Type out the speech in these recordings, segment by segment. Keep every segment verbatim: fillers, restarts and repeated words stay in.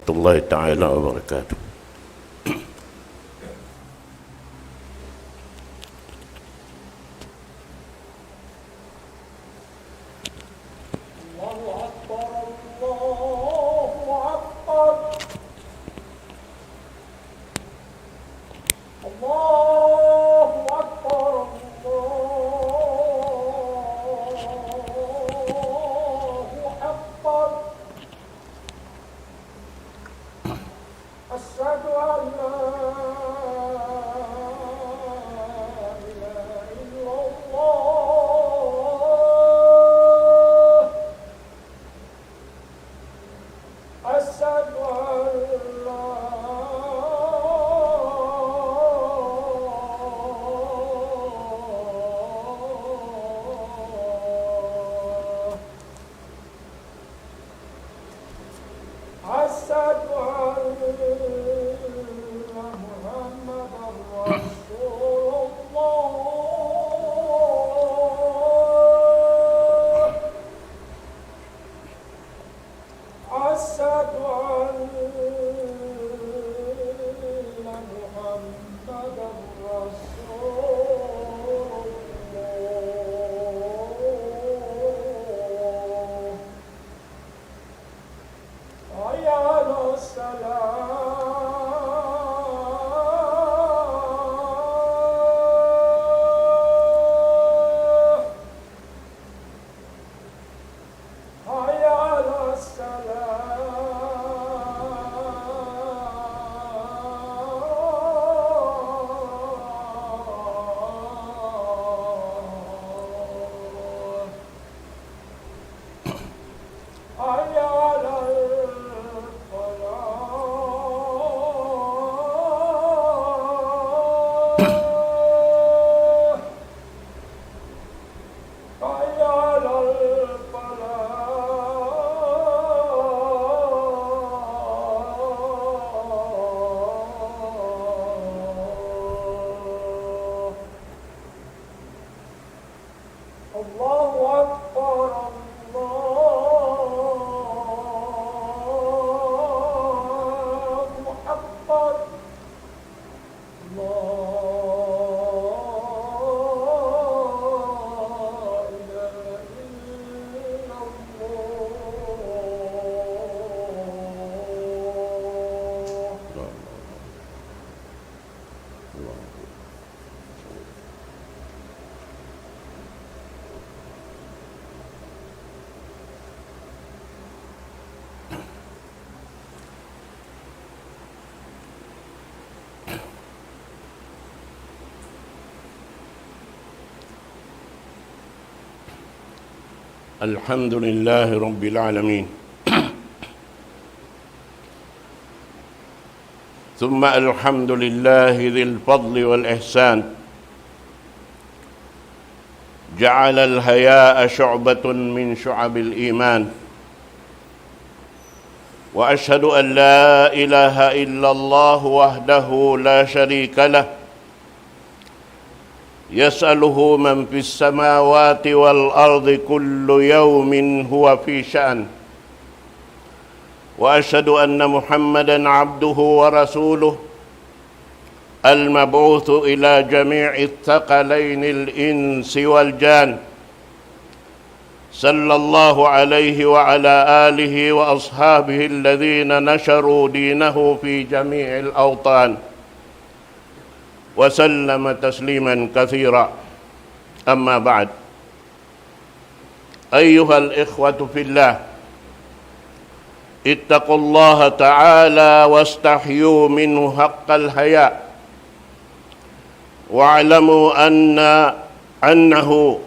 الله تعالى وبركاته. الله أكبر، الله أكبر، الله أكبر، الله أكبر. أشهد أن لا إله إلا الله. أشهد أن لا أشهد أن محمدا رسول الله. أشهد أن محمدا رسول الله. حي على الصلاة. حي على الصلاة. حي على الفلاح. حي على الفلاح. الله أكبر، الله أكبر. لا إله إلا الله. الحمد لله رب العالمين. ثم الحمد لله ذي الفضل والإحسان، جعل الحياء شعبة من شعب الإيمان. وأشهد أن لا إله إلا الله وحده لا شريك له، يسأله من في السماوات والأرض كل يوم هو في شأن. وأشهد أن محمدا عبده ورسوله المبعوث إلى جميع الثقلين الإنس والجان، صلى الله عليه وعلى آله وأصحابه الذين نشروا دينه في جميع الأوطان، وسلم تسليما كثيرا. أما بعد، أيها الإخوة في الله، اتقوا الله تعالى واستحيوا منه حق الحياء، واعلموا أن، أنه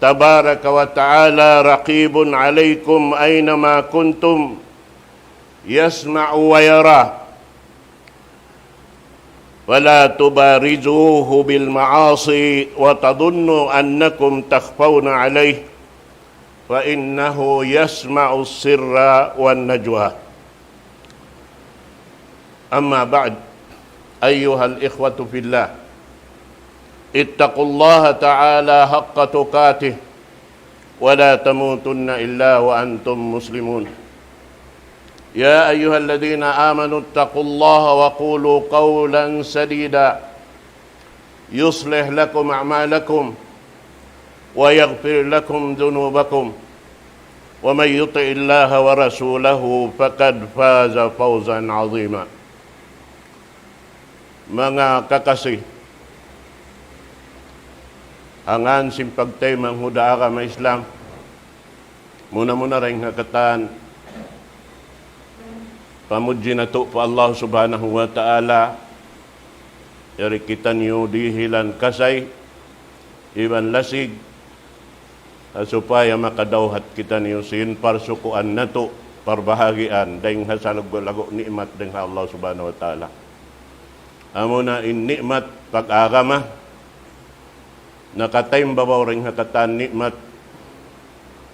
تبارك وتعالى رقيب عليكم أينما كنتم، يسمع ويرى، فلا تبارزوه بالمعاصي وتظنوا أنكم تخفون عليه، فإنه يسمع السر والنجوى. أما بعد، أيها الإخوة في الله، اتقوا الله تعالى حق تقاته، ولا تموتن إلا وأنتم مسلمون. يا أيها الذين آمنوا اتقوا الله وقولوا قولا سديدا يصلح لكم أعمالكم ويغفر لكم ذنوبكم ومن يطع الله ورسوله فقد فاز فوزا عظيما. Manga kakasi, ha ngan sin pagtaymanghud ha agama Islam, muna-muna dayn ha katan, pamudji natu' pa Allah Subhanahu wa Ta'ala, yari kitaniyu dihilan kasay, iban lasig, ha supaya makadawhat kitaniyu sin parsukuan natu', parbahagian, dayn ha salaggu'-laggu' ni'mat dayn ha Allah Subhanahu wa Ta'ala. Amuna in ni'mat pag-agama, nakataymbabaw dayn ha katan ni'mat,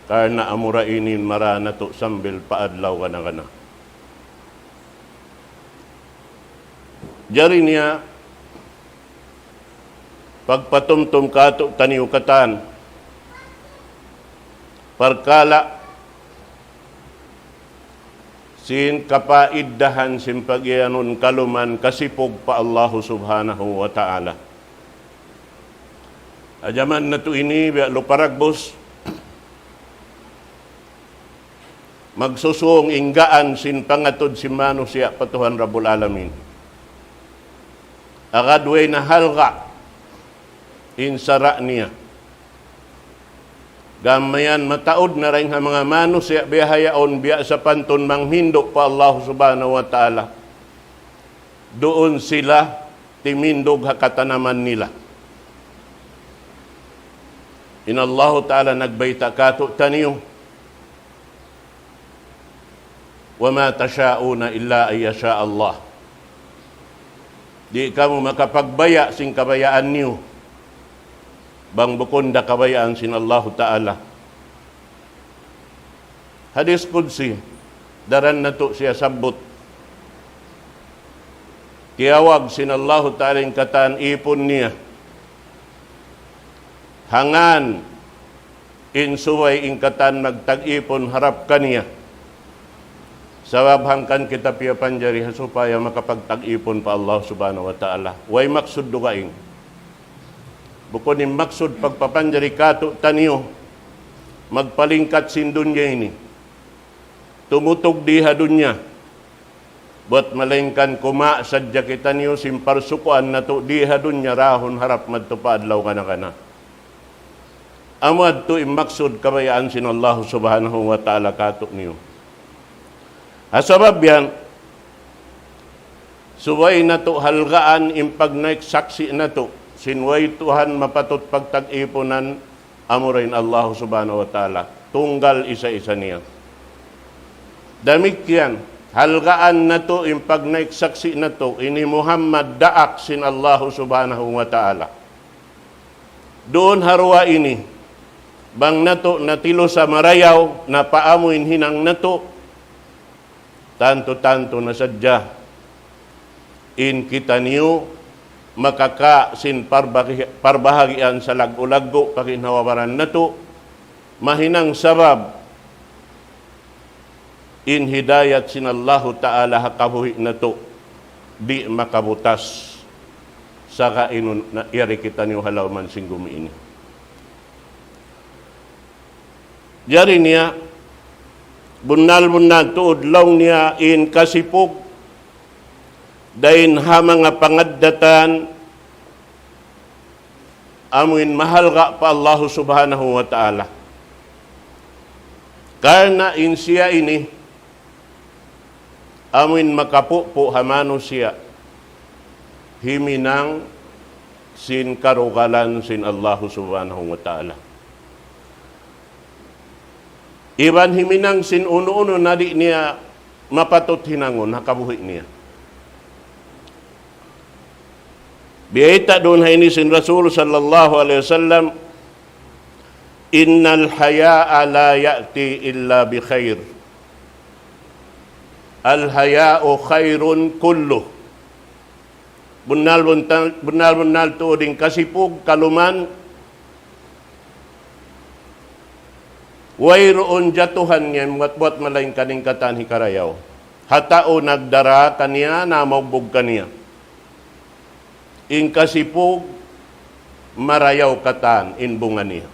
karna' amura ini in mara natu' sambil pa adlaw gana-gana. Jari niya, pagpatumtum kātu'niyu katan, parkala' sin kapaiddahan sin pagiyanun kaluman kasipug pa Allahu Subhanahu wa Ta'ala. Ha jaman natu' ini, biya' lupa dagbus, magsusūng in gaan sin pangatud sin manusiya' pa Tuhan Rabbul Alamin. Agad way na halga' in sara' niya. Gam mayan mataud na dayn ha manga manusiya' biya' ha yaun, biya' sapantun manghindu' pa Allah Subhanahu wa Ta'ala. Duun sila timindug ha katanaman nila. In Allahu Ta'ala nagbayta' kātu'niyu, وما تشاءون إلا أن يشاء الله. Di' kamu makapagbaya' sin kabayaan niyu, bang bukun da kabayaan sin Allahu Ta'ala. Hadis Qudsi, daran natu' siya sabbut. Tiyawag sin Allahu Ta'ala in katan ipun niya. Ha ngan in subay in katan magtag-ipun harap kaniya. Sabab hangkan kita piyapanjari ha supaya makapagtag-ipun pa Allah Subhanahu wa Ta'ala. Way maksud dugaing. Bukun in maksud pagpapanjari kātu'niyu, magpalingkat sin dunya ini. Tumutug di ha dunya. Buwat malaingkan kumawa' sadja kitaniyu sin parsukuan natu' di ha dunya dahun harap madtu pa adlaw gana-gana. Amu yadtu in maksud kabayaan sin Allah Subhanahu wa Ta'ala kātu'niyu. Ha sabab yan, subay natu' halgaan in pagnaik saksi' natu', sin way Tuhan mapatut pagtag-ipunan, amura in Allah Subhanahu wa Ta'ala. Tunggal isa-isa niya. Damikkiyan, halgaan natu' in pagnaik saksi' natu', ini Muhammad daak sin Allah Subhanahu wa Ta'ala. Duun ha duwa ini, bang natu' natilusa marayaw, napaamu in hinang natu', tantu-tantu na sadja in kitaniyu makaka sin parbagi-, parbahagian salaggu'-laggu' pa ginhawa-baran natu', mahinang sabab in hidayat sin Allahu Ta'ala ha kabuhi' natu', di' makabutas sagawa' in yari kitaniyu ha lawm sin gumi ini. Jari niya, bunnal-bunnal tuud laung niya in kasipug, dayn ha manga pangaddatan, amuin mahalga' pa Allahu Subhanahu wa Ta'ala. Karna' in siya ini, amuin makapupu' ha manusiya', himinang sin karugalan sin Allahu Subhanahu wa Ta'ala. Iban himinang sin unu-unu na di' niya mapatut hinangun ha kabuhi' niya. Biyayta' duun ha ini sin Rasul sallallahu alayhi wasallam, إن الحياء لا يأتي إلا بخير. الحياء خير كله. Bunnal, bunnal, bunnal-bunnal tuud in kasipug, kaluman, wayruun jatuhan niya buwat-buwat malaingkan in katan hikarayaw. ha tau nagdara kaniya, namaugbug kaniya. In kasipug, marayaw katan in bunga niya.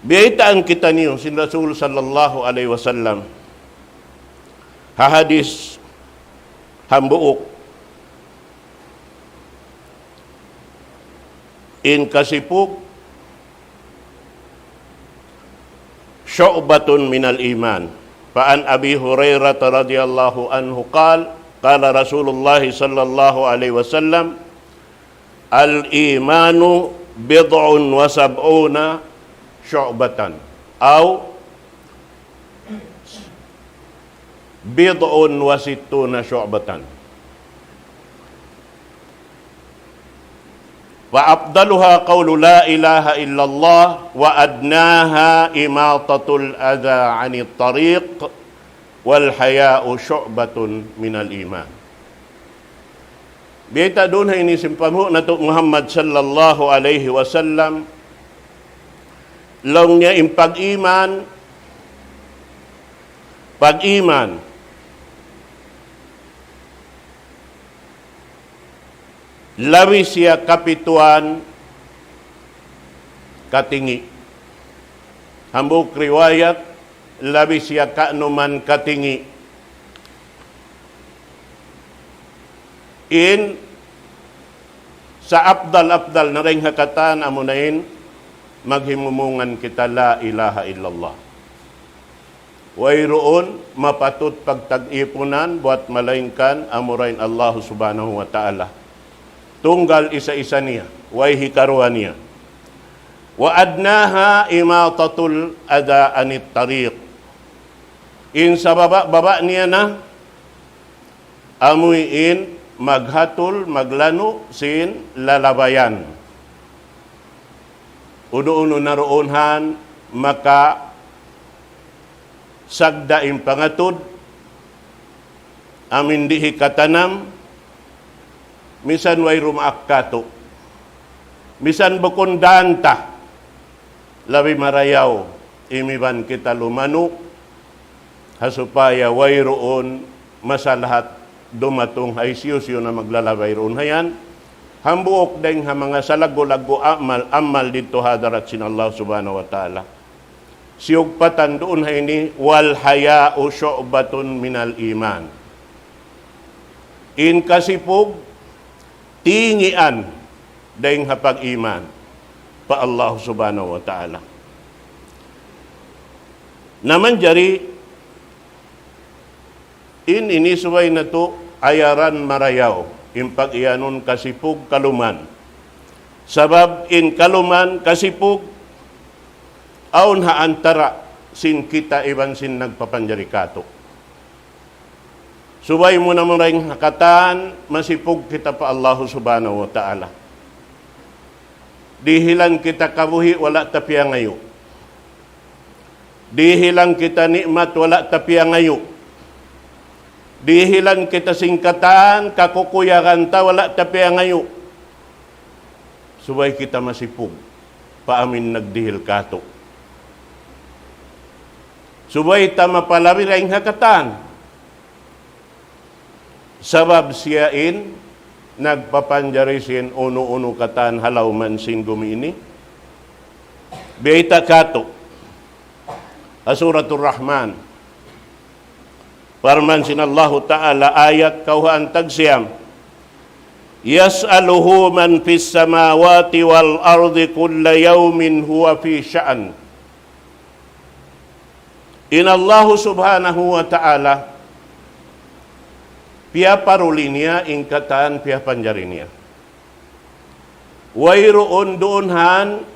Biyaytaan kitaniyu sin Rasul sallallahu alayhi wasallam ha hadith hambuuk, in kasipug شعبة من الإيمان. فعن أبي هريرة رضي الله عنه قال: قال رسول الله صلى الله عليه وسلم: الإيمان بضع وسبعون شعبة، أو بضع وستون شعبة. وأفضلها قول لا إله إلا الله، وأدناها إماطة الأذى عن الطريق، والحياء شعبة من الإيمان. Biyayta' duun ha ini sin panghu' natu' Muhammad sallallahu alayhi wasallam, laung niya in pag-iman, pag-iman, labi siya kapituan katingi'. Hambuuk riwayat, labi siya kaunuman katingi'. In sa afdal-afdal na dayn ha katan amuna in maghimumungan kita la ilaha illallah. Wayruun mapatut pagtag-ipunan buat malaingkan amura in Allah Subhanahu wa Ta'ala. Tunggal isa-isa niya, way hikaruwa niya. وأدناها إماطة الأذى عن الطريق. In sababa'-baba' niya na, amuin maghatul, maglanu' sin lalabayan. Unu-unu na duun han makasagda' in pangatud, amuin di' hikatanam, misan way dumaak katu'. Misan bukun dan ta, labi marayaw, imiban kita lumanu', ha supaya wayruun masalahat dumatung ha hisiyu-siyu na maglalabay duun ha yan. Hambuuk dayn ha manga salaggu'-laggu' amal, amal didtu ha hadarat sin Allah Subhanahu wa Ta'ala. Siyugpatan duun ha ini, والحياء شعبة من الإيمان. In kasipug, tingian dayn ha pag-iman pa Allah Subhanahu wa Ta'ala. Na manjari, in ini subay natu' ayaran marayaw, in pag-iyanun kasipug kaluman. Sabab in kaluman kasipug, awn ha antara' sin kita iban sin nagpapanjari katu'. Subay mu na marayaw ha katan, masipug kita pa Allah Subhanahu wa Ta'ala. Dihilan kita kabuhi' wala' ta piyangayu'. Dihilan kita ni'mat wala' ta piyangayu'. Dihilan kita sin katan kakukuyagan ta wala' ta piyangayu'. Subay kita masipug pa amuin nagdihil katu'. Subay ta mapalabi dayn ha katan. Sabab siya in nagpapanjari sin unu-unu katan ha lawm sin gumi ini. Biyayta' katu'. Ha Suratul Rahman. Parman sin Allahu Ta'ala ayat kawhaan tagsiyam. يسأله من في السماوات والأرض كل يوم هو في شأن. In Allahu Subhanahu wa Ta'ala, piyaparuli niya in katan piyapanjari niya. Wayruun duun han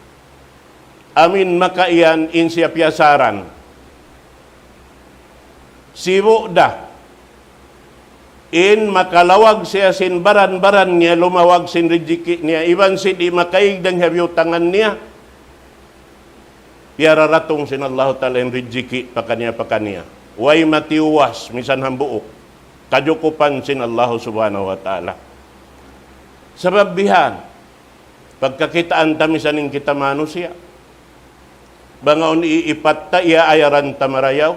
amuin makaiyan in siya piyasaran. Sibu' da in makalawag siya sin baran-baran niya, lumawag sin rijiki' niya, iban sin di' makaig dayn ha biyutangan niya. Piyararatung sin Allahu Ta'ala in rijiki' pakaniya-pakaniya. Way matiyuwas, misan hambuuk. Kajukupan sin Allahu Subhanahu wa Ta'ala. Sabab bihan, pagkakitaan ta misan in kita manusiya'. Bang awn iipat ta, iyaayaran ta marayaw.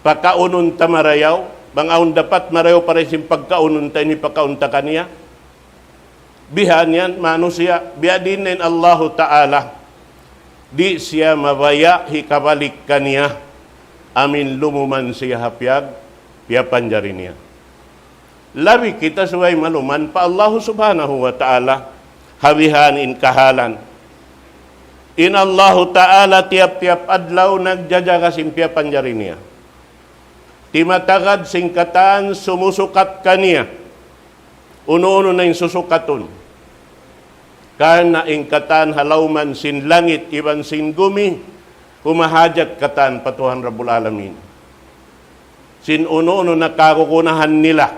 pakaunun ta marayaw, bang awn dapat marayaw pa rin sin pagkaunun ta ini pakaun ta kaniya. Bihan yan, manusiya', biya' diin in Allahu Ta'ala, di' siya mabaya' hikabalik kaniya, amin lumuman siya ha piyag, piyapanjari niya. Labi kita subay maluman pa Allahu Subhanahu wa Ta'ala, ha bihan in kahalan. In Allahu Ta'ala tiyap-tiyap adlaw nagjajaga sin piyapanjari niya. Timatagad sin katan sumusukat kaniya. Unu-unu na in susukatun. Karna' in katan ha lawman sin langit iban sin gumi, humahajat katan pa Tuhan Rabbul Alamin. Sin unu-unu na kagunahan nila.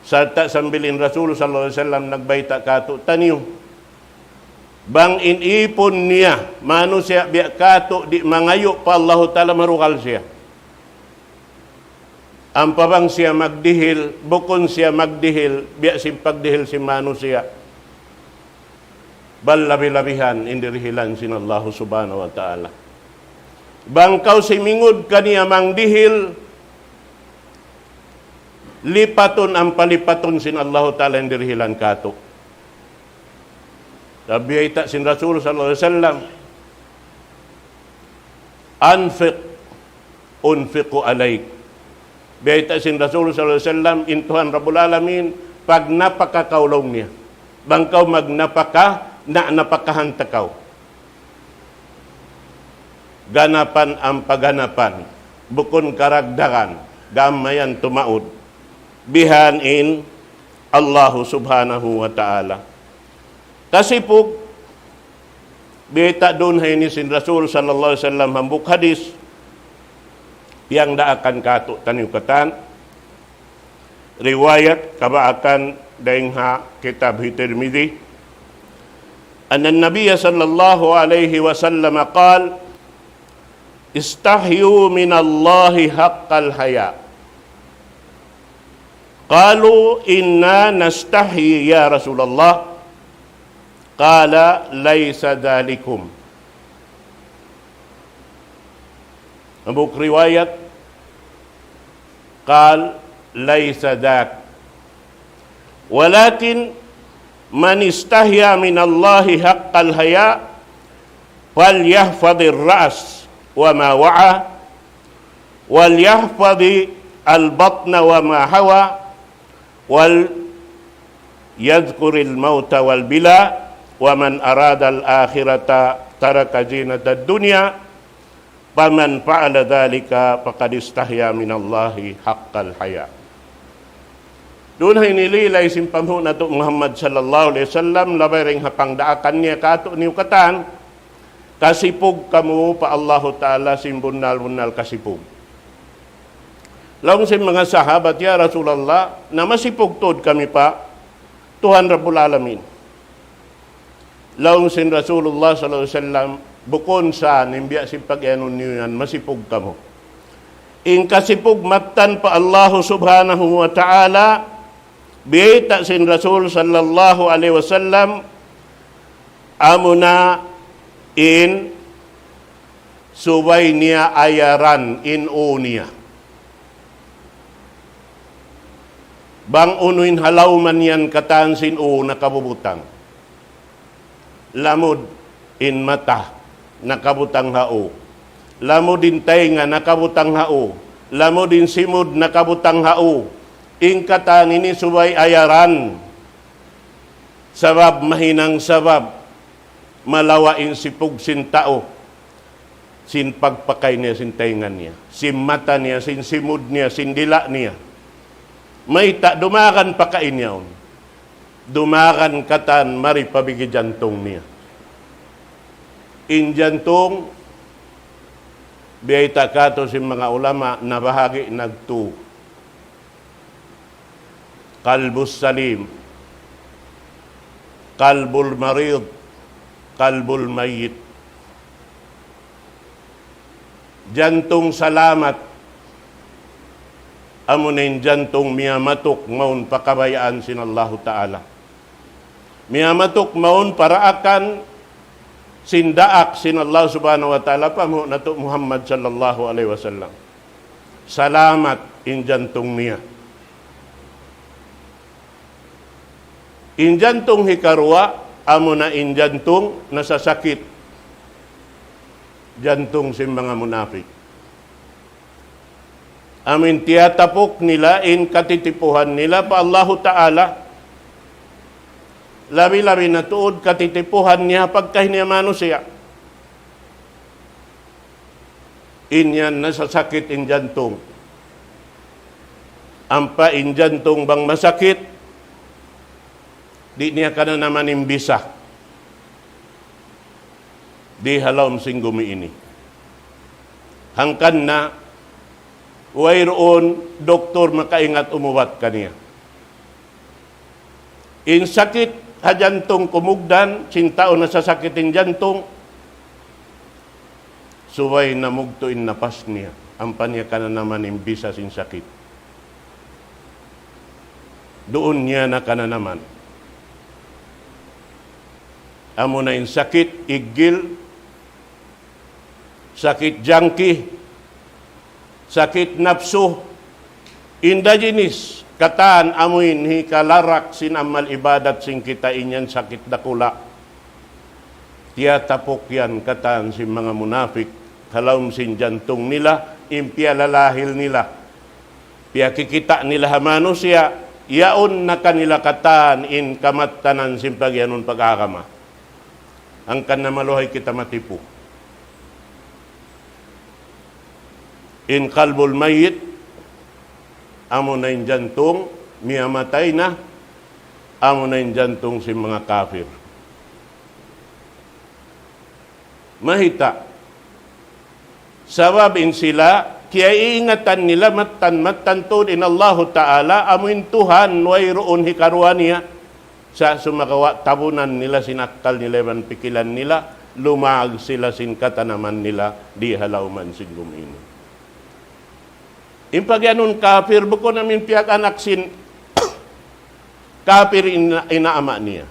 Sarta' sambil in Rasul sallallahu alayhi wasallam nagbayta' kātu'niyu. Bang in ipun niya, manusiya' biya' kātu' di' mangayu' pa Allahu Ta'ala marugal siya. Ampa bang siya magdihil, bukun siya magdihil, biya' sin pagdihil sin manusiya'. Bal labi-labihan in dirihilan sin Allahu Subhanahu wa Ta'ala. Bang kaw simingud kaniya mangdihil, lipatun ampa lipatun sin Allahu Ta'ala in dirihilan kātu'. Sabab bayta' sin Rasul sallallahu alayhi wasallam, أنفق أنفق عليك. Bayta' sin Rasul sallallahu alayhi wasallam, in Tuhan Rabbul Alamin, pagnapaka kaw laung niya. Bang kaw magnapaka, na napakahan ta kaw. Ganapan ampa ganapan, bukun karagdagan, gam mayan tumaud. Bihan in Allahu Subhanahu wa Ta'ala. Kasipug, bayta' duun ha ini sin Rasul sallallahu alayhi wasallam hambuuk hadis, piyagdaakan kātu'niyu katan, riwayat kabaakan dayn ha kitab hi Tirmidhi, أن النبي صلى الله عليه وسلم قال: استحيوا من الله حق الحياء. قالوا: إنا نستحيي يا رسول الله. قال: ليس ذلكم. Hambuuk riwayat, قال: ليس ذاك، ولكن من استحيا من الله حق الحياء فليحفظ الرأس وما وعى، وليحفظ البطن وما حوى، وليذكر الموت والبلاء، ومن أراد الآخرة ترك زينة الدنيا، فمن فعل ذلك فقد استحيا من الله حق الحياء. Duun ha ini lilay sin panghu' natu' Muhammad sallallahu alayhi wasallam, labay dayn ha pangdaakan niya kātu'niyu katan, kasipug kamu pa Allahu Ta'ala sin bunnal-bunnal kasipug. Laung sin manga sahabat, "Ya Rasulullah, na masipug tuud kami pa Tuhan Rabbul Alamin." Laung sin Rasulullah sallallahu alayhi wasallam, "Bukun sa in biya' sin pag-iyanun niyu yan, masipug kamu. In kasipug mattan pa Allahu Subhanahu wa Ta'ala, bayta' sin Rasul sallallahu alayhi wasallam, amuna in subay niya ayaran in ū niya. Bang unu in ha lawm yan katan sin ū nakabubutang. Lamud in mata nakabutang ha ū. Lamud in taynga nakabutang ha ū. Lamud in simud nakabutang ha ū. In katan ini subay ayaran. Sabab mahinang sabab malawa' in sipug sin tau sin pagpakain niya sin taynga niya, sin mata niya, sin simud niya, sin dila' niya. Mayta' dumagan pakain yaun? Dumagan katan mari pa bigi jantung niya. In jantung, biyayta' kātu' sin manga ulama, nabahagi' nagtū. قلب السليم، قلب المريض، قلب الميت. Jantung salamat, amuna in jantung miyamatuk mawn pa kabayaan sin Allahu Ta'ala. Miyamatuk mawn pa daakan sin daak sin Allah Subhanahu wa Ta'ala pa panghu' natu' Muhammad sallallahu alayhi wasallam. Salamat in jantung niya. In jantung hikaruwa, amuna in jantung nasasakit. Jantung sin manga munapik. Amu in tiyatapuk nila in katitipuhan nila pa Allahu Ta'ala. Labi-labi na tuud katitipuhan niya pagkahi niya manusiya'. In yan nasasakit in jantung. Ampa in jantung bang masakit, di' niya kananaman in bisa. Di ha lawm sin gumi ini. Hangkan na, wayruun doktor makaingat umubat kaniya. In sakit ha jantung kumugdan, sin tau nasasakit in jantung, subay namugtu' in napas niya. Ampa niya kananaman in bisa sin sakit. Duun niya na kananaman. Amuna in sakit iggil, sakit jangki, sakit napsu, indajinis, katan amuin hikalarak sin amal ibadat sin kita, in yan sakit dakula'. Tiyatapuk yan katan sin manga munapik, ha lawm sin jantung nila, in piyalalahil nila. Piyakikita' nila ha manusiya', yaun na kanila katan in kamattanan sin pagiyanun pag-agama. Hangkan na maluhay kita matipu. In qalbul mayyit, amuna in jantung, miyamatay na, amuna in jantung sin manga kafir. Mahita'. Sabab in sila, kiyaiingatan nila mattan-mattan tuud in Allahu Ta'ala, amu in Tuhan, wayruun hikaruwa niya. Sa' sumagawa' tabunan nila sin akkal nila iban pikilan nila, lumag sila sin katanaman nila, di ha lawm sin gumi ini. In pagiyanun kafir, bukun amu in piyag-anak sin kafir in, in ama' niya.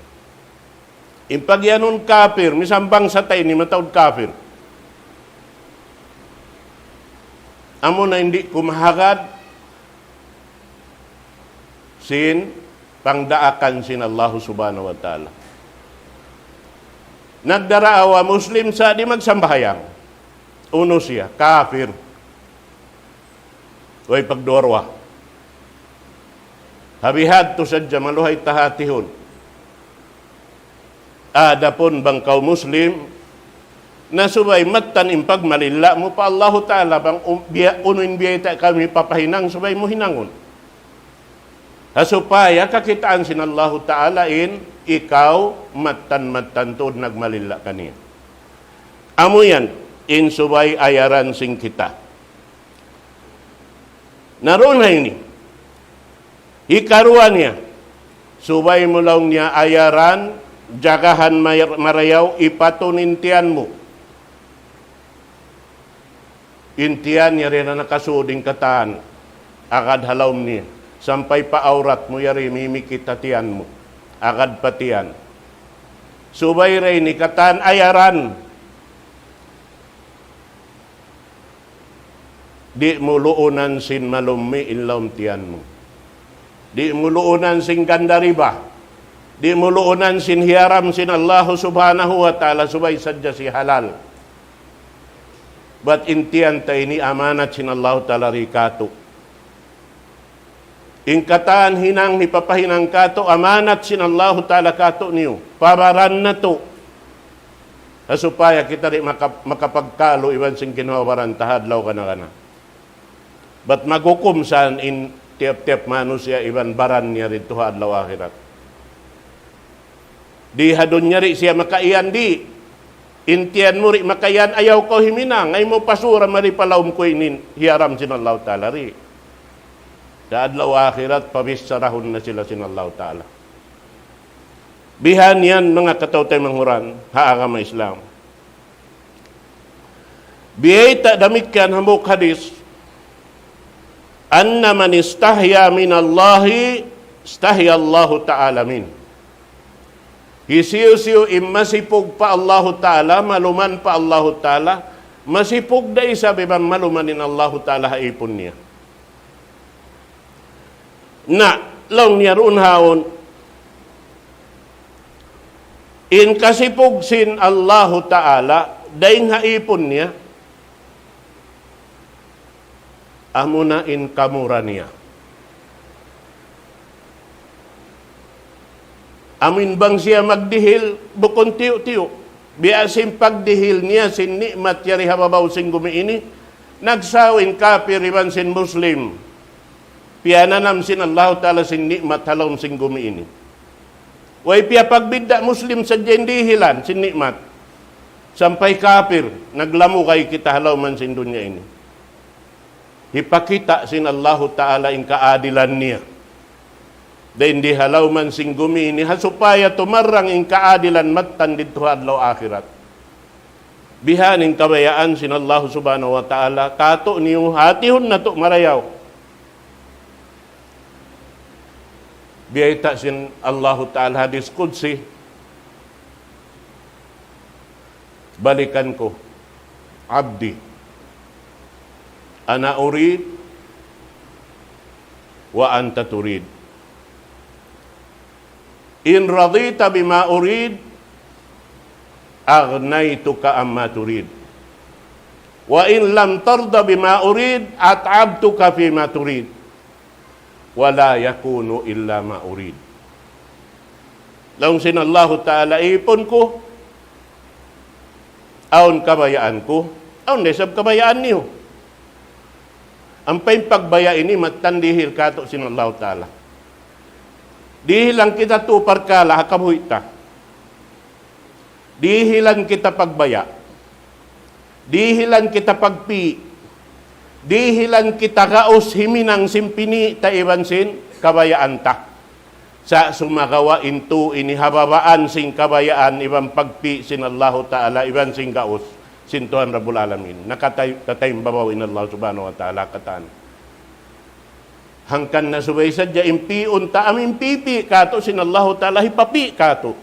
In pagiyanun kafir, misan bangsa ta ini mataud kafir. Amuna in di' kumahagad sin pangdaakan sin Allahu Subhanahu wa Ta'ala. Nagdaraawa Muslim sa' di' magsambahayang. Unu siya, kafir. Way pagduwa-ruwa. Ha bihadtu sadja maluhay ta hatihun. Adapun bang kaw Muslim, na subay mattan in pagmalilla' mu pa Allahu Ta'ala, bang um, biya', unu in biyayta' kami papahinang, subay mu hinangun. Ha supaya kakitaan sin Allahu Ta'ala in ikaw mattan-mattan tuud nagmalilla' kaniya. Amu yan, in subay ayaran sin kita. Na duun ha ini. Hikaruwa niya. Subay mu laung niya ayaran, jagahan may-, marayaw, ipatun in tiyan mu. In tiyan yari na nakasud in katan. Agad ha lawm niya. Sampay pa awrat mu yari mimikit ha tiyan mu. Agad pa tiyan. Subay da ini katan ayaran. Di' mu luunan sin malummi' in lawm tiyan mu. Di' mu luunan sin ganda riba. Di' mu luunan sin hiyaram sin Allahu Subhanahu wa Ta'ala, subay sadja siya halal. Bat in tiyan ta ini amanat sin Allahu Ta'ala di katu'. In katan hinang hipapahinang katu', amanat sin Allahu Ta'ala katu' niyu. Pa baran natu'. Ha supaya kita di' maka-, makapagkalu iban sin kinuha baran ta ha adlaw kana-kana. Bat maghukum san in tiyap-tiyap manusiya' iban baran niya didtu ha adlaw akhirat. Di ha dunya di' siya makaiyan di'. In tiyan mu di' makaiyan, ayaw kaw huminang, ayaw mu pasura mari pa lawm ku ini in hiyaram sin Allahu Ta'ala di'. Ha adlaw akhirat, pabichara na sila sin Allahu Ta'ala. Bihan yan manga kataw-taymanghuran ha agama Islam. Biyayta' damikkiyan hambuuk hadis, أن من استحيا من الله استحيا الله تعالى منه. Hisiyu-siyu in masipug pa Allahu Ta'ala, maluman pa Allahu Ta'ala, Masipug da isab iban maluman in Allahu Ta'ala ha ipun niya. Na, laung niya duun haun, in kasipug sin Allahu Ta'ala, dayn ha ipun niya, amuna in kamura niya. Amin bang siya magdihil, bukun tiyu'-tiyu'. Biya' sin pagdihil niya sin ni'mat yari ha babaw sin gumi ini, nagsaw in kapir iban sin Muslim. Piyananam sin Allahu Ta'ala sin ni'mat ha lawm sin gumi ini. Way piyapagbidda' Muslim sadja in dihilan sin ni'mat. Sampay kapir, naglamugay kita ha lawm sin dunya ini. Hipakita' sin Allahu Ta'ala in kaadilan niya. Dayn di ha lawm sin gumi ini ha supaya tumarrang in kaadilan mattan didtu ha adlaw akhirat. Bihan in kabayaan sin Allahu Subhanahu wa Ta'ala, katu' niyu hatihun natu' marayaw. Biyayta' sin Allahu Ta'ala hadis Qudsi, balikan ku, عبدي أنا أريد وأنت تريد، إن رضيت بما أريد أغنيتك عما تريد، وإن لم ترض بما أريد أتعبتك فيما تريد، ولا يكون إلا ما أريد. Laung sin Allahu Ta'ala, ipun ku, awn kabayaan ku, awn da isab kabayaan niyu. Ampa in pagbaya' ini mattan dihil katu' sin Allahu Ta'ala. Dihilan kita tu parkala' ha kabuhi' ta. Dihilan kita pagbaya'. Dihilan kita pagpi'. Dihilan kita gaus himinang sin pini' ta iban sin kabayaan ta. Sa' sumagawa' in tu ini ha babaan sin kabayaan iban pagpi' sin Allahu Ta'ala iban sin gaus sin Tuhan Rabbul Alamin. Nakatay-, kataymbaba' in Allah Subhanahu wa Ta'ala katan. Hangkan na subay sadja in pi'un ta amin pipi' katu' sin Allahu Ta'ala hipapi' katu'.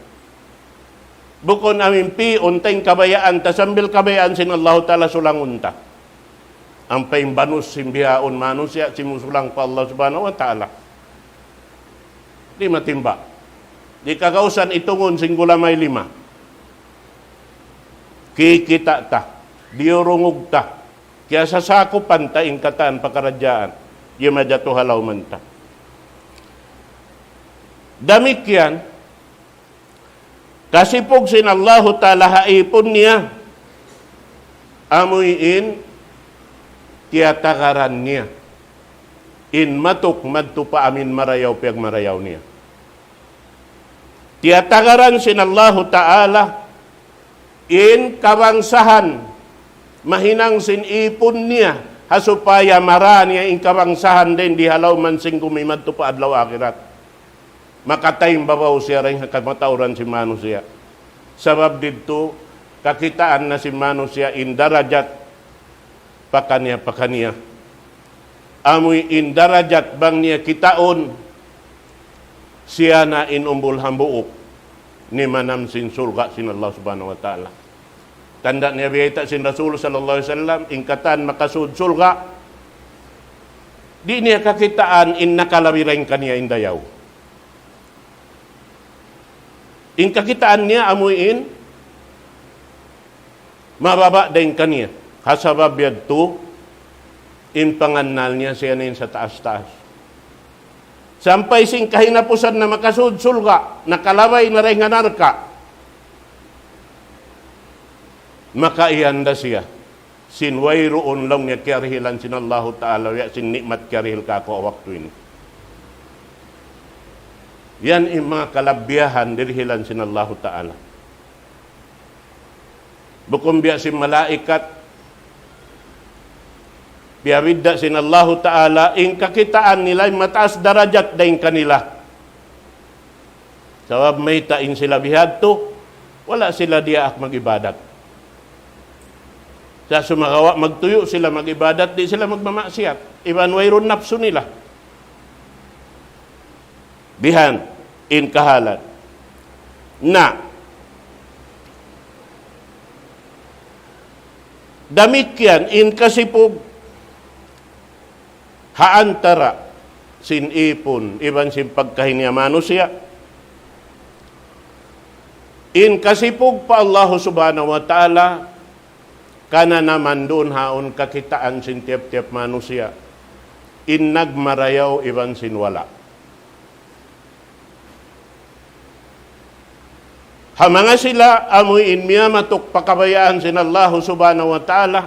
Bukun amin pi'un ta in kabayaan ta sambil kabayaan sin Allahu Ta'ala sulangun ta. Ampa in banus sin bihaun manusiya' simusulang pa Allah Subhanahu wa Ta'ala. Di' matimba'. Di' kagausan itungun sin gulamay lima. Kikita' ta, diyurungug ta, kiyasasakupan ta in katan pakaradjaan, yamajatu ha lawman ta. Damikkiyan, kasipug sin Allahu Ta'ala ha ipun niya, amuin tiyatagaran niya in matuk madtu pa amin marayaw piyagmarayaw niya. Tiyatagaran sin Allahu Ta'ala in kabangsahan mahinang sin ipun niya, ha supaya mara niya in kabangsahan dayn di ha lawman sin gumi madtu pa adlaw akhirat. Makataymbaba' siya dayn ha kamatauran sin manusiya'. Sabab didtu, kakitaan na sin manusiya' in darajat pakaniya-pakaniya. Amuin darajat bang niya kitaun, siya na in umbul hambuuk nimanam sin surga' sin Allah Subhanahu wa Ta'ala. Tanda' niya biyayta' sin Rasul sallallahu alayhi wasallam, in katan makasud surga', di' niya kakitaan in nakalabi dayn kaniya in dayaw. In kakitaan niya amuin mababa' dayn kaniya. Ha sabab yadtu, in pangannal niya siya na in sataas-taas. Sampay sin kahinapusan na makasud surga', nakalabay na dayn ha narka'. Makaiyan da siya sin wayruun laung niya kiyarihilan sin Allahu Ta'ala, biya' sin ni'mat kiyarihil kāku' waktu ini. Yan in manga kalabbiyahan dirihilan sin Allahu Ta'ala. Bukun biya' sin malaikat, biyabidda' sin Allahu Ta'ala, in kakitaan nila, in mataas darajat dayn kanila. Sabab mayta' in sila bihadtu, wala' sila diyaak mag-ibadat. Sa' sumagawa' magtuyu' sila mag-ibadat, di' sila magmamaksiyat. Iban wayruun napsu nila. Bihan in kahalan. Na, Damikkiyan in kasipug ha antara' sin ipun iban sin pagkahi niya manusiya'. In kasipug pa Allahu Subhanahu wa Ta'ala, kananaman duun ha yaun kakitaan sin tiyap-tiyap manusiya', in nagmarayaw iban sin wala'. Ha manga sila amuin miyamatuk pa kabayaan sin Allahu Subhanahu wa Ta'ala,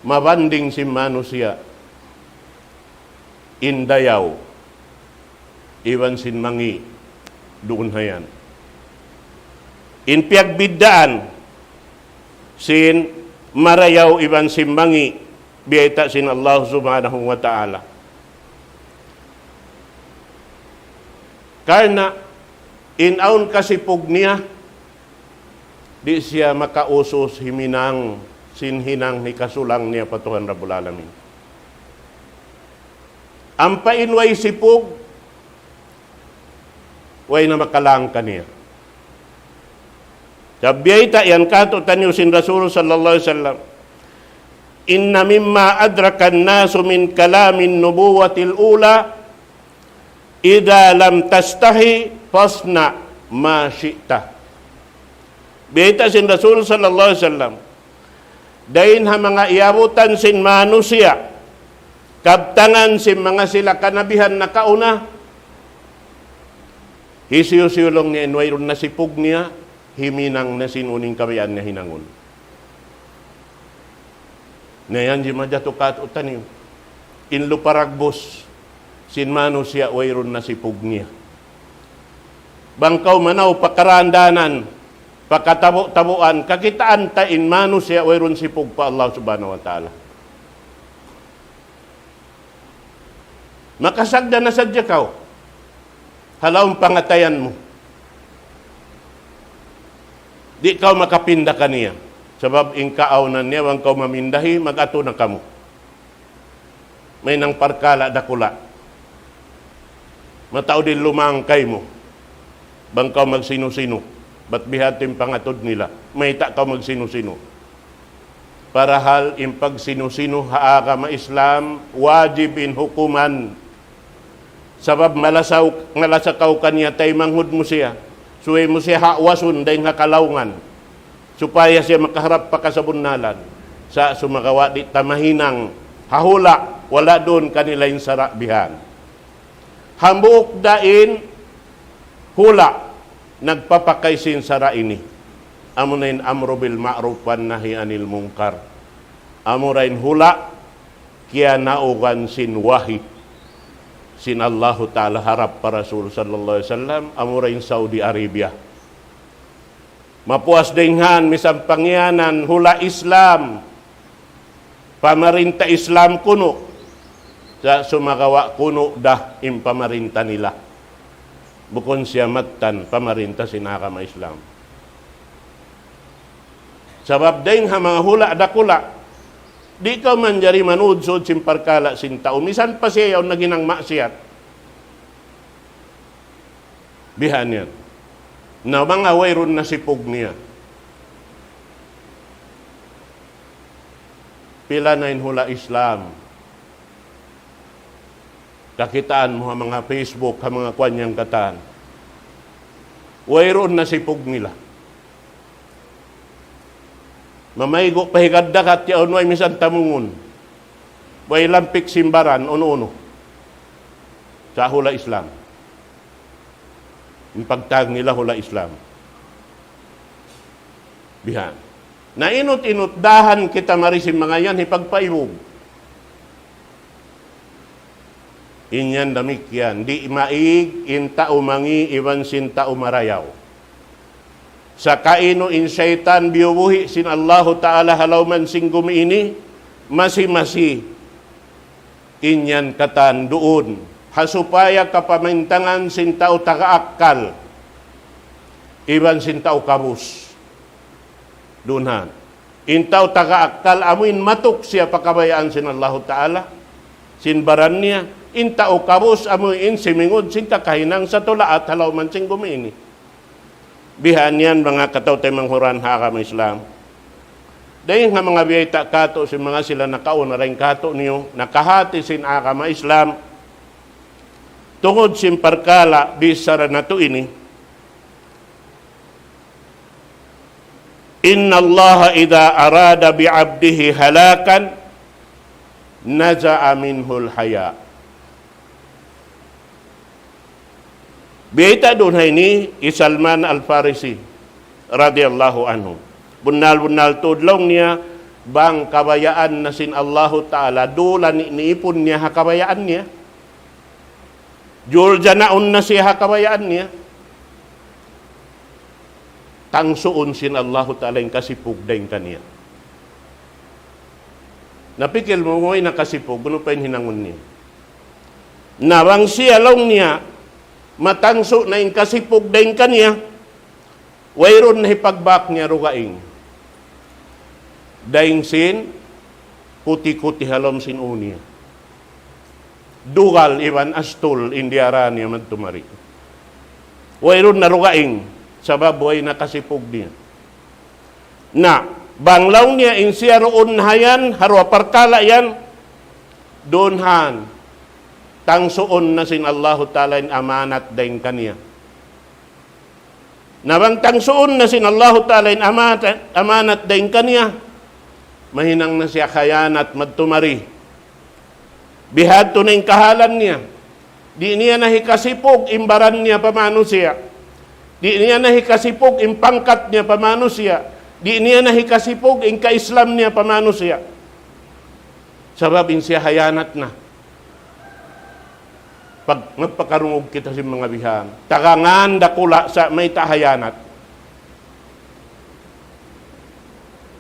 mabanding sin manusiya' in dayaw iban sin mangi' duun ha yan. In piyagbiddaan sin marayaw iban sin mangi' biyayta' sin Allah Subhanahu wa Ta'ala. Karna' in awn kasipug niya, di' siya makausus himinang sin hinang hikasulang niya pa Tuhan Rabbul Alamin. Ampa in way sipug, way na makalang kaniya. Sabab biyayta' yan kātu'niyu sin Rasul sallallahu alayhi wasallam, إن مما أدرك الناس من كلام النبوة الأولى إذا لم تستح فاصنع ما شئت. Biyayta' sin Rasul sallallahu alayhi wasallam, dayn ha manga iyabutan sin manusiya', kabtangan sin manga sila kanabihan nakauna, hisiyu-siyu laung niya in wayruun na sipug niya, himinang na sin unu in kabayaan niya hinangun. Na yan jimajatu kātu'niyu. In lupa ragbus sin manusiya' wayruun na sipug niya. Bang kaw manaw pa karandanan, pa katabu'-tabuan, kakitaan ta in manusiya' wayruun sipug pa Allah Subhanahu wa Ta'ala. Makasagda na sadja kaw ha lawm pangatayan mu. Di' kaw makapinda kaniya. Sabab in kaawnan niya, bang kaw mamindahi, mag-atu na kamu. Mahinang parkala' dakula'. Mataud in lumang kaymu. Bang kaw magsinu-sinu. Bat biha' in pangatud nila. Mayta' kaw magsinu-sinu. Parahal in pagsinu-sinu ha agama Islam, wajib in hukuman. Sabab malasaw, malasa kaw kaniya taymanghud mu siya. Subay mu siya haawasun dayn ha kalaungan. Supaya siya makaharap pa kasabunnalan. Sa' sumagawa' di' ta mahinang ha hula', wala' duun kanila in sara' bihan. Hambuuk da in hula' nagpapakay sin sara' ini. Amuna in amru bil ma'ruf wan nahi anil munkar. Amura in hula' kiyanaugan sin wahi sin Allahu Ta'ala harap pa Rasul sallallahu alayhi wasallam, amura in Saudi Arabia. Mapuas dayn ha yan, misan pangiyanan, hula' Islam, pamarinta Islam kunu', sa' sumagawa' kunu' da in pamarinta nila. Bukun siya mattan pamarinta sin agama Islam. Sabab dayn ha manga hula' dakula', di' kaw manjari manudsud sin parkala' sin tau. Misan pa siya yaun naghinang maksiyat. Bihan yan. Na manga wayruun na sipug niya. Pila na in hula' Islam. Kakitaan mu ha manga Facebook, ha manga kuwan yan katan. Wayruun na sipug nila. Mamaygu' pa higad dagat yaun way misan tamungun. Way lampik sin baran, unu-unu. Sa' hula' Islam. In pagtawag nila hula' Islam. Bihan. Na inut-inut dahan kita mari sin manga yan hipagpaibug. In yan damikkiyan, di' maig in tau mangi' iban sin tau marayaw. Sa' kainu in saytan biyubuhi' sin Allahu Ta'ala ha lawm sin gumi ini, masi-masi in yan katan duun. Ha supaya kapamintangan sin tau taga akkal, iban sin tau kabus. Duun han. In tau taga akkal amuin matuk siya pa kabayaan sin Allahu Ta'ala, sin baran niya, in tau kabus amuin simingud sin kakahinang sa tulaat ha lawm sin gumi ini. Bihan yan manga kataw-taymanghuran ha agama Islam. Dayn ha manga biyayta' katu' sin manga sila nakauna dayn katu' niyu, nakahati sin agama Islam, tungud sin parkala' bichara natu' ini, إن الله إذا أراد بعبده هلاكا نزع منه الحياء. Biyayta' duun ha ini hi Salman Al-Farisi radiyallahu anhu. Bunnal-bunnal tuud laung niya, bang kabayaan na sin Allahu Ta'ala, dulan ni, niipun niya ha kabayaan niya. Juljanaun na siya ha kabayaan niya. Tangsuun sin Allahu Ta'ala in kasipug dayn kaniya. Napikil mu, way na kasipug, unu pa in hinangun niya? Na bang siya laung niya, matangsu na in kasipug dayn kaniya, wayruun na hipagbak niya dugaing. Dayn sin kuti-kuti ha lawm sin ū niya. Dugal iban astul in diyara niya madtu mari. Wayruun na dugaing, sabab way na kasipug niya. Na, bang laung niya in siya duun ha yan, ha duwa parkala' yan, duun han, tangsuun na sin Allahu Ta'ala in amanat dayn kaniya. Na bang tangsuun na sin Allahu Ta'ala in amanat, amanat dayn kaniya, mahinang na siya khiyanat madtu mari. Bihadtu na in kahalan niya. Di' niya na hikasipug in baran niya pa manusiya'. Di' niya na hikasipug in pangkat niya pa manusiya'. Di' niya na hikasipug in ka-Islam niya pa manusiya'. Sabab in siya khiyanat na. Pag-, magpakarungug kita sin manga bihan. Tagangan dakula' sa mayta' khiyanat.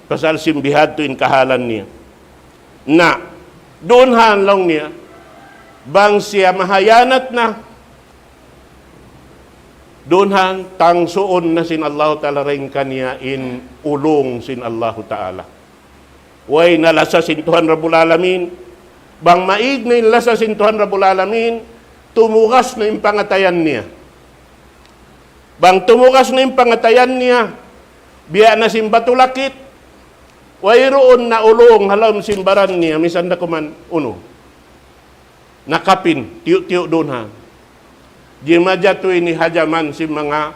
Pasal sin bihadtu in kahalan niya. Na, duun han laung niya, bang siya makhiyanat na, duun han tangsuun na sin Allahu Ta'ala dayn kaniya in ulung sin Allahu Ta'ala. Way na lasa sin Tuhan Rabbul Alamin. Bang maig na in lasa sin Tuhan Rabbul Alamin, tumugas na in pangatayan niya. Bang tumugas na in pangatayan niya, biya' na sin batu lakit, wayruun na ulung ha lawm sin baran niya, misan da kuman unu. Nakapin, tiyu'-tiyu' duun ha. Jimajatu ini ha jaman sin manga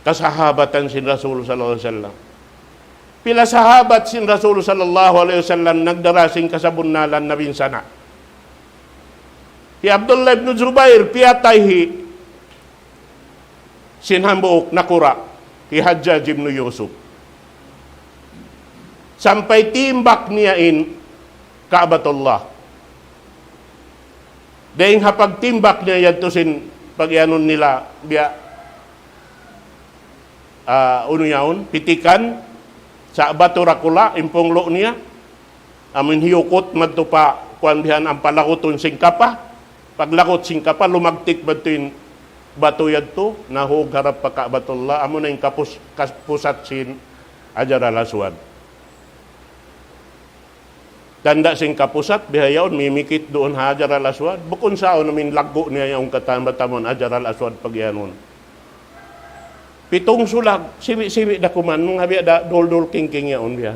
kasahabatan sin Rasul sallallahu alayhi wasallam. Pila sahabat sin Rasul sallallahu alayhi wasallam nagdara sin kasabunnalan nabinsana'. Hi Abdullah ibn Zubair, piyatay hi sin hambuuk nakura', hi Hajjaj ibn Yusuf. Sampay timbak niya in Ka'batullah. Dayn ha pagtimbak niya yadtu sin pag-iyanun nila biya', ah, unu yaun, pitikan, sa' batu dakula', in punglu' niya, amun hiyukut madtu pa, kuwan bihan ampa lagutun sin kapa, paglagut sin kapa, lumagtik madtu in batu yadtu, nahug harap pa Ka'batullah, amuna in kapus-, kapusat sin Hajar al-Aswad. Tanda' sin kapusat, bihaun mimikit duun Hajar al-Aswad. Bukun sa awn amin laggu' niya yaun katan bat amun Hajar al-Aswad pag-iyanun. Pitung sulag, siwi'-siwi' da kuman, manga biya' da dul-dul kingking yaun biya'.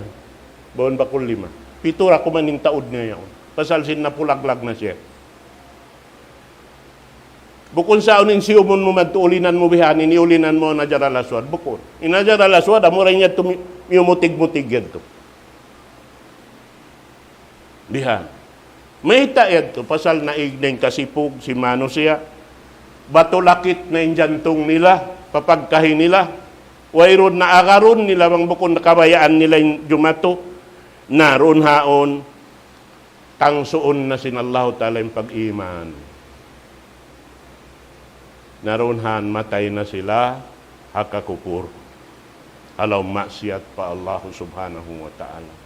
Bawun bakul lima. Pitu da kuman in taud niya yaun. Pasal sin napulaglag na siya. Bukun sa awn in siyumun mu madtu ulinan mu bihan, ini ulinan mu in Hajar al-Aswad. Bukun. In Hajar al-Aswad, amura in yadtu mi-, miyumutig-mutig yadtu. Bihan. Mayta' yadtu, pasal naig na in kasipug sin manusiya'. Batu lakit na in jantung nila, papagkahi nila. Wayruun na agarun nila, bang bukun na kabayaan nila in jumatu. Na duun haun, tangsuun na sin Allahu Ta'ala in pag-iman. Na duun han matay na sila ha kakupur. Ha lawm maksiyat pa Allah Subhanahu wa Ta'ala.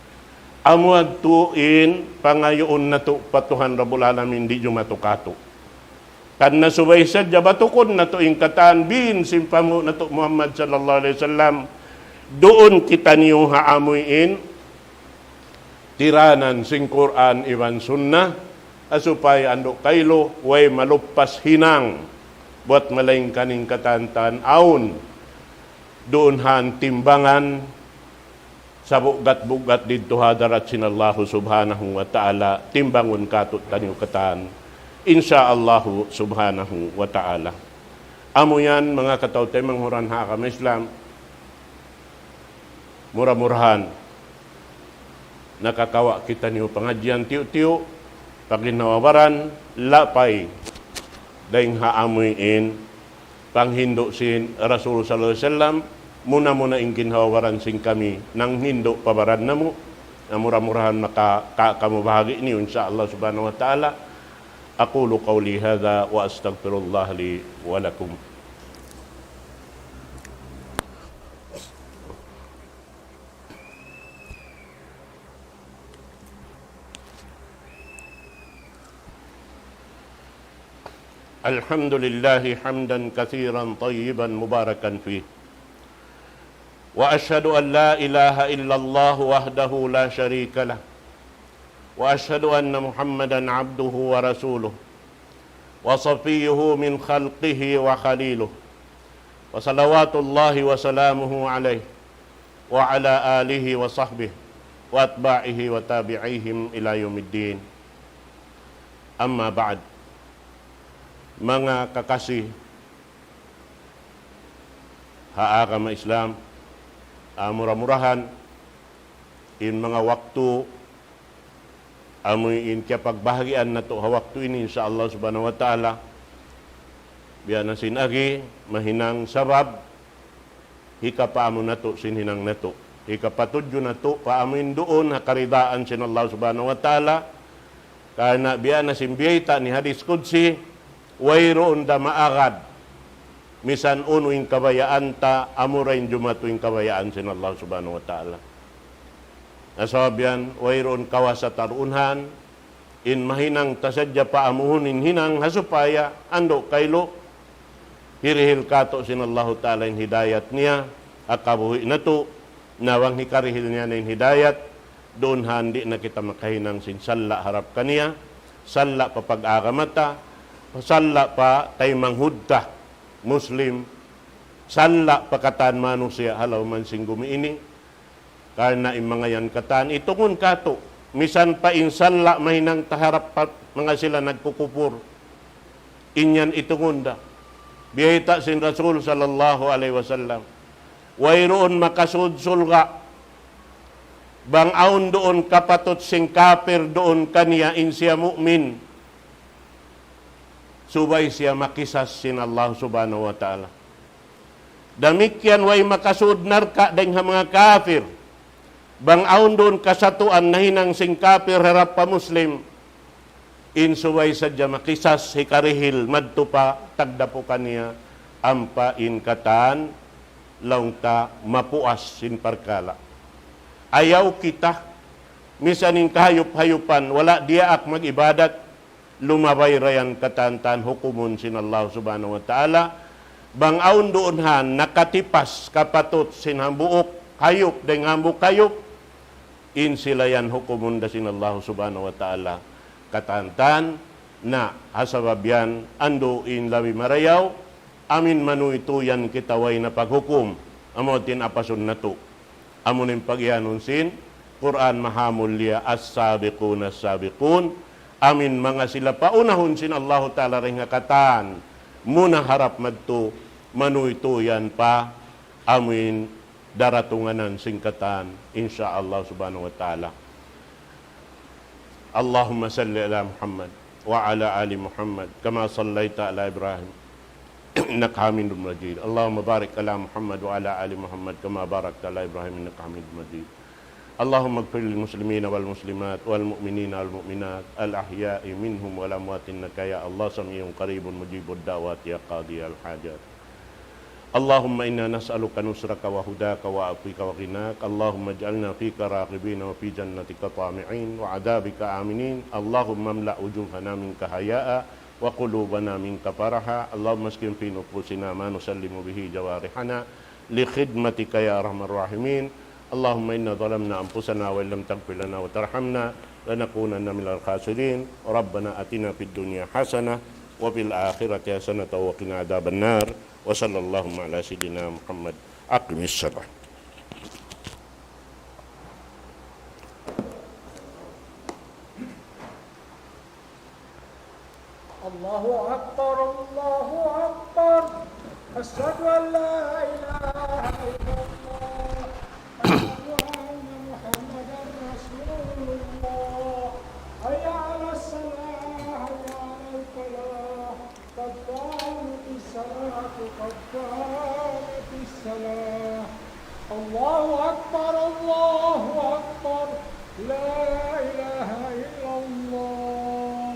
Amu yadtu in pangayuun natu' pa Tuhan Rabbul Alamin di' jumatu katu'. Karna' subay sadja batukun natu' in katan bin sin panghu' natu' Muhammad sallallahu alayhi wasallam. Duun kitaniyu ha amuin tiranan sin Qur'an iban Sunnah, ha supaya andu' kailu, way maluppas hinang, buwat malaingkan in katan-katan awn, duun han timbangan, sabugat-bugat didtu ha hadarat sin Allahu Subhanahu wa Ta'ala, timbangun kātu'niyu katān, insya Allahu Subhanahu wa Ta'ala. Amu yan, manga kataw-taymanghuran ha agama Islam, mura-murahan nakakawa' kitaniyu pangadjian tiyu'-tiyu', pa ginhawa-baran, lapay dayn ha amuin panghindu' sin Rasul sallallahu alayhi wasallam, muna-muna in ginhawa-baran sin kami nanghindu' pa baran namu', na mura-murahan maka-, ka-, kamu bahagi' niyu, insya Allah Subhanahu wa Ta'ala. أقول قولي هذا وأستغفر الله لي ولكم. الحمد لله حمدا كثيرا طيبا مباركا فيه. وأشهد أن لا إله إلا الله وحده لا شريك له. وأشهد أن محمدا عبده ورسوله. وصفيه من خلقه وخليله. وصلوات الله وسلامه عليه. وعلى آله وصحبه. وأتباعه وتابعيهم إلى يوم الدين. أما بعد. Manga kakasi ha agama Islam, ah, mura-murahan, in manga waktu, amu in kiyapagbahagian natu' ha waktu ini, insya Allah Subhanahu wa Ta'ala, biya' na sin agi, mahinang sabab, hikapaamu natu' sin hinang natu'. Hikapatudju natu' pa amu in duun ha karidaan sin Allah Subhanahu wa Ta'ala. Karna' biya' na sin biyayta' ni hadis qudsi, wayruun da maagad misan unu in kabayaan ta, amura in jumatu in kabayaan sin Allah Subhanahu wa Ta'ala. Na sabab yan, wayruun kawasa ta duun han, in mahinang ta sadja paamuhun in hinang ha supaya andu' kailu, hirihil kātu' sin Allahu Ta'ala in hidayat niya, ha kabuhi' natu', na bang hikarihil niya na in hidayat, duun han di' na kita makahinang sin salla' harap kaniya, salla' pa pag-agama ta, salla' pa taymanghud ta, Muslim, salla' pa katan manusiya' ha lawm sin gumi ini, karna' in manga yan katan, itungun kātu', misan pa in salla' mahinang ta harap pa manga sila nagkukupur. In yan itungun da. Biyayta' sin Rasul sallallahu alayhi wasallam. Wayruun makasud surga'. Bang awn duun kapatut sin kapir duun kaniya in siya mu'min. Subay siya makisas sin Allah Subhanahu wa Ta'ala. Damikkiyan way makasud narka' dayn ha manga kapir. Bang awn duun kasatuan nahinang sin kapir harap pa Muslim, in subay sadja makisas hikarihil madtu pa tagdapu kaniya ampa in katan laung ta mapuas sin parkala'. Ayaw kita, misan in kahayup-hayupan, wala' diyaak mag-ibadat, lumabay ra yan katan-katan hukumun sin Allah Subhanahu wa Ta'ala. Bang awn duun han nakatipas kapatut sin hambuuk hayup dayn hambuuk hayup, in sila yan hukumun da sin Allah Subhanahu wa Ta'ala katan-katan. Na ha sabab yan andu' in labi marayaw, amin manuytuy yan kita way na paghukum, amu in apasun natu'. Amu in pagiyanun sin Qur'an mahamulliya, as-sabiqun as-sabiqun. Amin manga sila paunahun sin Allahu Ta'ala dayn ha katan muna harap madtu, manuytuy yan pa amin daratungan sin katan, insya Allah Subhanahu wa Ta'ala. اللهم صل على محمد وعلى آل محمد كما صليت على إبراهيم إنك حميد مجيد. اللهم بارك على محمد وعلى آل محمد كما باركت على إبراهيم إنك حميد مجيد. اللهم اغفر للمسلمين والمسلمات والمؤمنين والمؤمنات الأحياء منهم والأموات إنك يا الله سميع قريب مجيب الدعوات يا قاضي الحاجات. اللهم إنا نسألك نصرك وهداك وعفوك وغناك. اللهم اجعلنا فيك راغبين وفي جنتك طامعين وعذابك آمنين. اللهم املأ وجوهنا منك حياء وقلوبنا منك فرحا. اللهم اسكن في نفوسنا ما نسلم به جوارحنا لخدمتك يا أرحم الراحمين. اللهم إنا ظلمنا أنفسنا وإن لم تغفر لنا وترحمنا لنكونن من الخاسرين. ربنا آتنا في الدنيا حسنة وفي الآخرة حسنة وقنا عذاب النار. وصلى الله على سيدنا محمد. أقم الصلاة. أكبر، الله أكبر. أشهد أن لا إله إلا الله. أشهد أن محمدا رسول الله. حي على الصلاة، حي على الفلاح. قد قامت الصلاة، قد قامت الصلاة. الله أكبر، الله أكبر. لا إله إلا الله.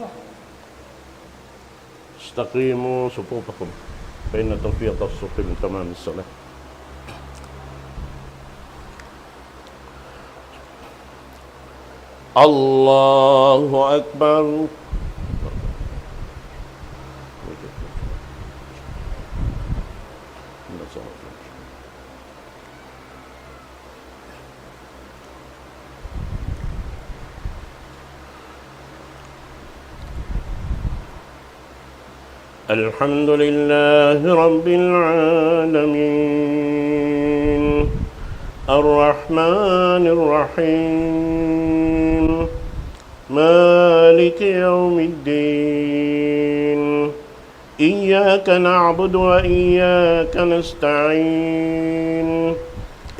استقيموا صفوفكم، فإن توفيق الصف من تمام الصلاة. الله أكبر. الحمد لله رب العالمين. الرحمن الرحيم. مالك يوم الدين. إياك نعبد وإياك نستعين.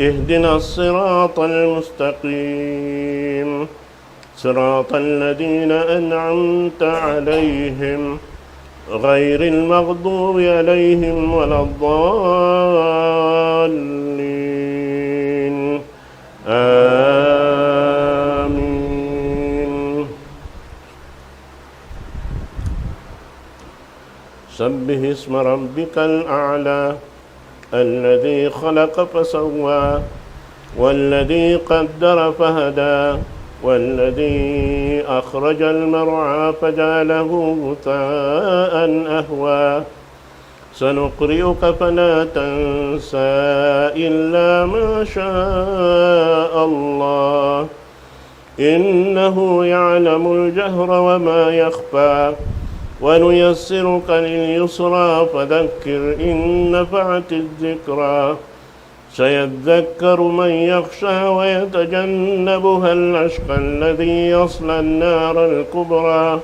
اهدنا الصراط المستقيم. صراط الذين أنعمت عليهم غير المغضوب عليهم ولا الضالين. آمين. سبح اسم ربك الأعلى. الذي خلق فسوى، والذي قدر فهدى، والذي أخرج المرعى فجعله غثاء أحوى. سنقرئك فلا تنسى إلا ما شاء الله. إنه يعلم الجهر وما يخفى. ونيسرك لليسرى فذكر إن نفعت الذكرى. سيذكر من يخشى ويتجنبها الأشقى الذي يصلى النار الكبرى.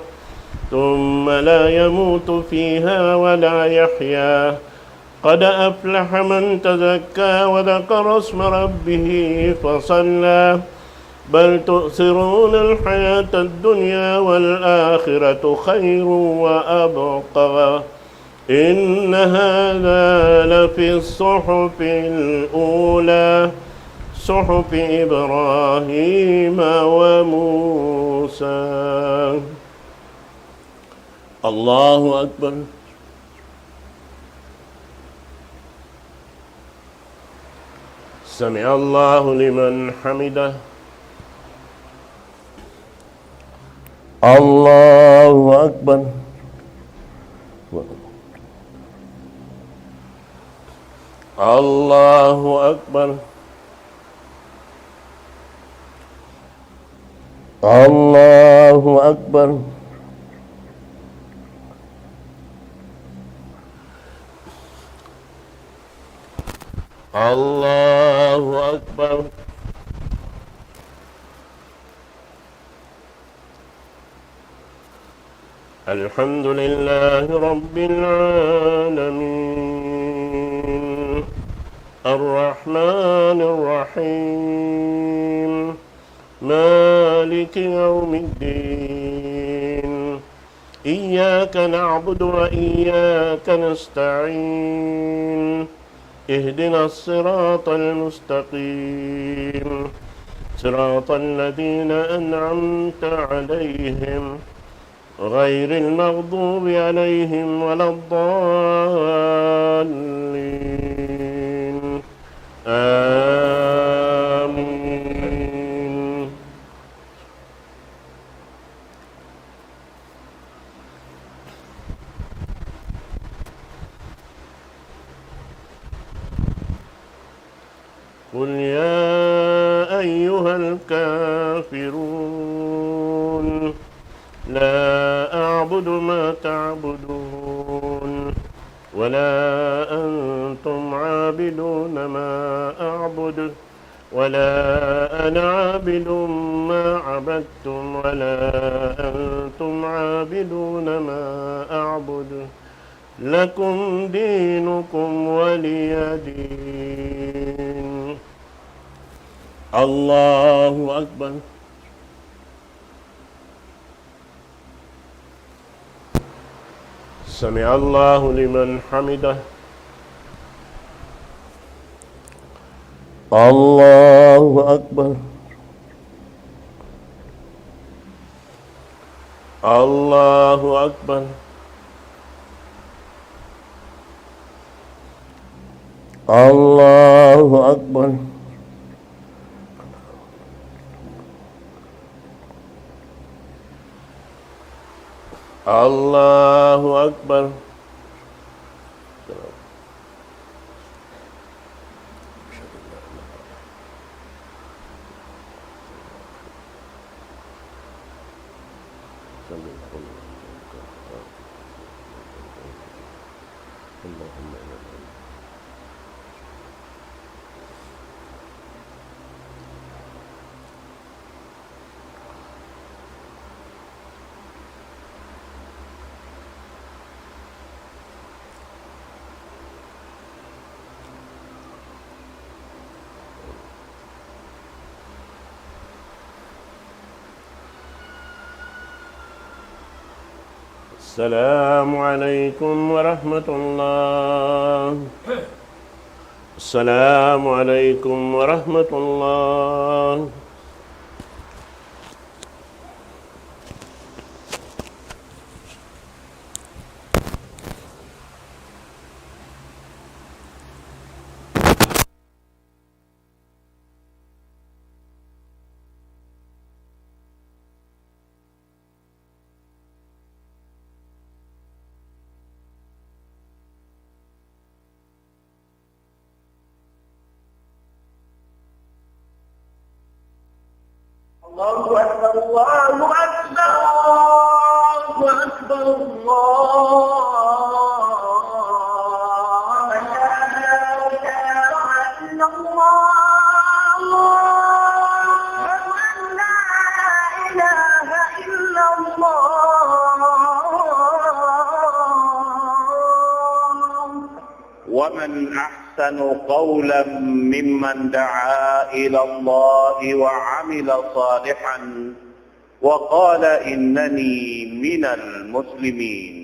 ثم لا يموت فيها ولا يحيا. قد أفلح من تزكى وذكر اسم ربه فصلى. بل تؤثرون الحياة الدنيا والآخرة خير وأبقى. إن هذا لفي الصحف الأولى، صحف إبراهيم وموسى. الله أكبر. سمع الله لمن حمده. الله أكبر. الله أكبر. الله أكبر. الله أكبر. الحمد لله رب العالمين. الرحمن الرحيم. مالك يوم الدين. إياك نعبد وإياك نستعين. اهدنا الصراط المستقيم. صراط الذين أنعمت عليهم غير المغضوب عليهم ولا الضالين. آمين. قل يا أيها الكافرون، لا أعبد ما تعبدون، ولا أنتم عابدون ما أعبد، ولا أنا عابد ما عبدتم ولا أنتم عابدون ما أعبد. لكم دينكم ولي دين. الله أكبر. سمع الله لمن حمده. الله أكبر. الله أكبر. الله أكبر. الله أكبر. اللهم إنا نسألك. السلام عليكم ورحمة الله. السلام عليكم ورحمة الله. الله أكبر، الله أكبر، الله أكبر، الله أكبر. أشهد أن لا إله إلا الله. أشهد أن لا إله إلا الله. ومن أحسن قولا ممن دعا إلى الله وعمل صالحا وقال إنني من المسلمين.